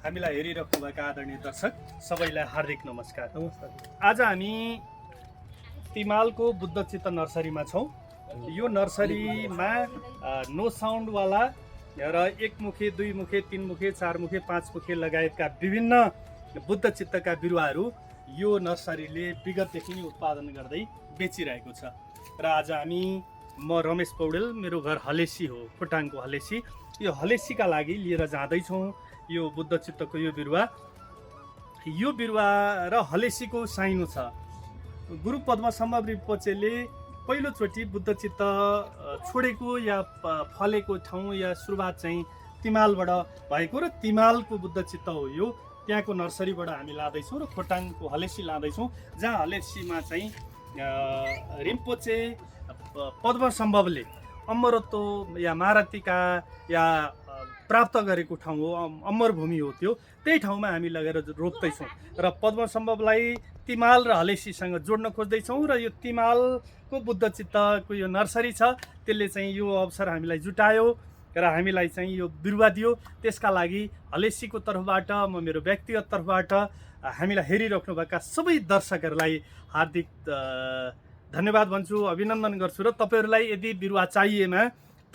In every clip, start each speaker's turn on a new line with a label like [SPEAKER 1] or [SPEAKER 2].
[SPEAKER 1] हामीलाई हेरिराख्नुभएका आदरणीय दर्शक सबैलाई हार्दिक नमस्कार। आज हामी तिमालको बुद्धचित्त नर्सरीमा छौँ। यो नर्सरीमा नो साउन्डवाला र एकमुखे, दुईमुखे, तीनमुखे, चारमुखे, पाँचमुखे लगायतका विभिन्न बुद्धचित्तका बिरुवाहरू यो नर्सरीले विगतदेखि नै उत्पादन गर्दै बेचिरहेको छ। र आज म रमेश पौडेल, मेरो घर हलेसी हो, खोटाङको हलेसी। यो हलेसीका लागि लिएर जाँदैछौँ यो बुद्धचित्तको यो बिरुवा र हलेसीको साइनो छ। गुरु पद्मसम्भव रिम्पोचेले पहिलोचोटि बुद्धचित्त छोडेको या फलेको ठाउँ या सुरुवात चाहिँ तिमालबाट भएको र तिमालको बुद्धचित्त हो यो। त्यहाँको नर्सरीबाट हामी लाँदैछौँ र खोटाङको हलेसी लाँदैछौँ, जहाँ हलेसीमा चाहिँ रिम्पोचे पद्मसम्भवले अमरत्व या महारथिका या प्राप्त गरेको ठाउँ हो, अमर भूमि हो त्यो। त्यही ठाउँमा हामी लगेर रोप्दैछौँ र पद्मसम्भवलाई तिमाल र हलेसीसँग जोड्न खोज्दैछौँ। र यो तिमालको बुद्धचित्तको यो नर्सरी छ, त्यसले चाहिँ यो अवसर हामीलाई जुटायो र हामीलाई चाहिँ यो बिरुवा दियो। त्यसका लागि हलेसीको तर्फबाट, म मेरो व्यक्तिगत तर्फबाट हामीलाई हेरिराख्नुभएका सबै दर्शकहरूलाई हार्दिक धन्यवाद भन्छु, अभिनन्दन गर्छु। र तपाईँहरूलाई यदि बिरुवा चाहिएमा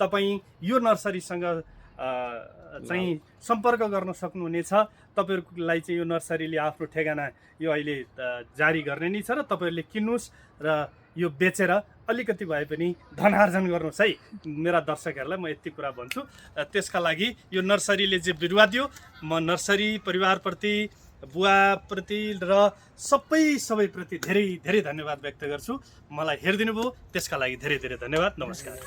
[SPEAKER 1] तपाईँ यो नर्सरीसँग चाहिँ सम्पर्क गर्न सक्नुहुनेछ। तपाईँहरूलाई चाहिँ यो नर्सरीले आफ्नो ठेगाना यो अहिले जारी गर्ने नै छ र तपाईँहरूले किन्नुहोस् र यो बेचेर अलिकति भए पनि धनार्जन गर्नुहोस् है। मेरा दर्शकहरूलाई म यति कुरा भन्छु। त्यसका लागि यो नर्सरीले जे बिरुवा दियो, म नर्सरी परिवारप्रति, बुवाप्रति र सबैप्रति धेरै धेरै धन्यवाद व्यक्त गर्छु। मलाई हेरिदिनु भयो त्यसका लागि धेरै धेरै धन्यवाद। नमस्कार।